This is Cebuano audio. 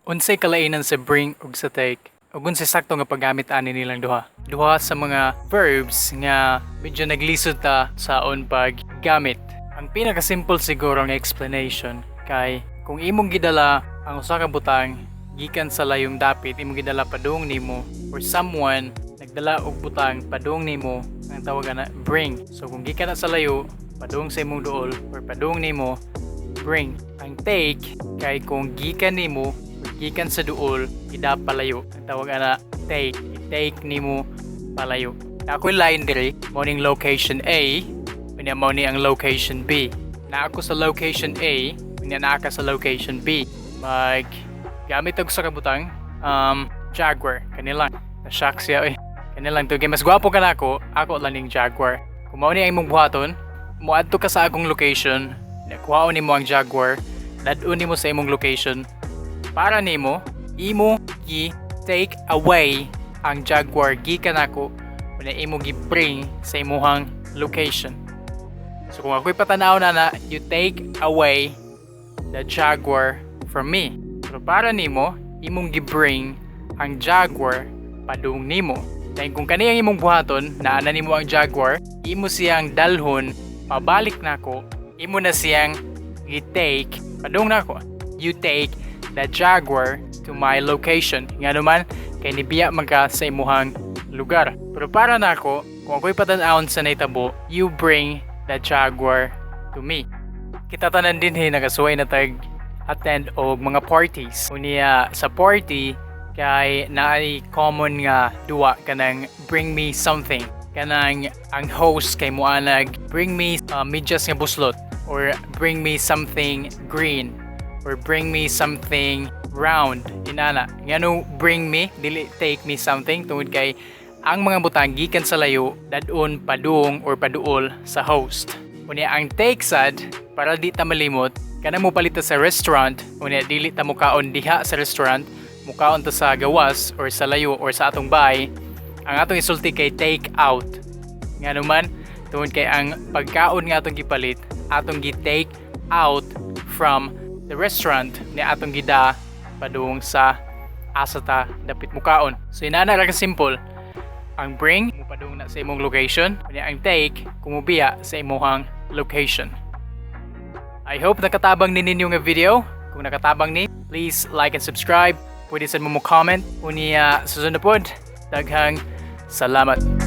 Unsay kalainan sa bring ug sa take? Ug unsay sakto nga paggamit ani nilang duha? Duha sa mga verbs nga medyo naglisod ta sa on paggamit. Ang pinaka-simple siguro nga explanation kay kung imong gidala ang usa ka butang gikan sa layong dapit, imong gidala padung nimo, or someone nagdala og butang padung nimo, ang tawag na bring. So kung gikan na sa layo padung sa imong duol or padung nimo, bring. Ang take kay kung gikan nimo or gikan sa duol ida palayo, ang tawag ana take. I-take nimo palayo. Naa ko'y line diri, mao ning location A, unya mao ni ang location B. Naa ko sa location A, unya naa ka sa location B. Mag gamit og sa kabutang Jaguar kani lang. Na-shock siya eh. Kani lang to kay mas gwapo ka nako, ako lang ning Jaguar. Kung mao ni ang imong buhaton, moadto ka sa akong location, kuhaon nimo ang Jaguar, dad-on nimo sa imong location. Para nimo, imo gi take away ang Jaguar gikan nako, unya imo gi-bring sa imuhang location. So kung ako'y patanaw na, you take away the Jaguar from me. Pero para nimo, imong gi-bring ang Jaguar padung nimo. Dahil kung kani ang imong buhaton, naa na nimo ang Jaguar, imo siyang dalhon pabalik nako, imo na siyang gi-take padung nako. You take the Jaguar to my location. Nga naman, kay nibiya man ka sa imuhang lugar. Pero para nako, kung ako'y patan-awon sa nahitabo, you bring the Jaguar to me. Kita tanan dinhi nakasuway na tag attend og mga parties. Unya sa party kay naay common nga duwa kanang "Bring me something." Kanang ang host kay moanag, "Bring me medyas nga buslot," or "Bring me something green," or "Bring me something round," inana. Ngano bring me, dili take me something? Tungod kay ang mga butang gikan sa layo, dad-on padung or paduol sa host. Unya ang take sad, para di ta malimot, kanang mopalit ta sa restaurant, unya dili ta mukaon diha sa restaurant, mukaon ta sa gawas or sa layo or sa atong bahay, ang atong isulti kay take out. Ngano man? Tungod kay ang pagkaon nga atong gipalit, atong gi-take out from the restaurant ni atong gida padung sa asa ta dapit mukaon. So inana ra ka simple. Ang bring, mupadung na sa imong location, unya ang take, kumubiya sa imong location. I hope nakatabang ni ninyo nga video. Kung nakatabang ni, please like and subscribe. Pwede sad mo mo comment. Unya, susunod pod. Daghang salamat.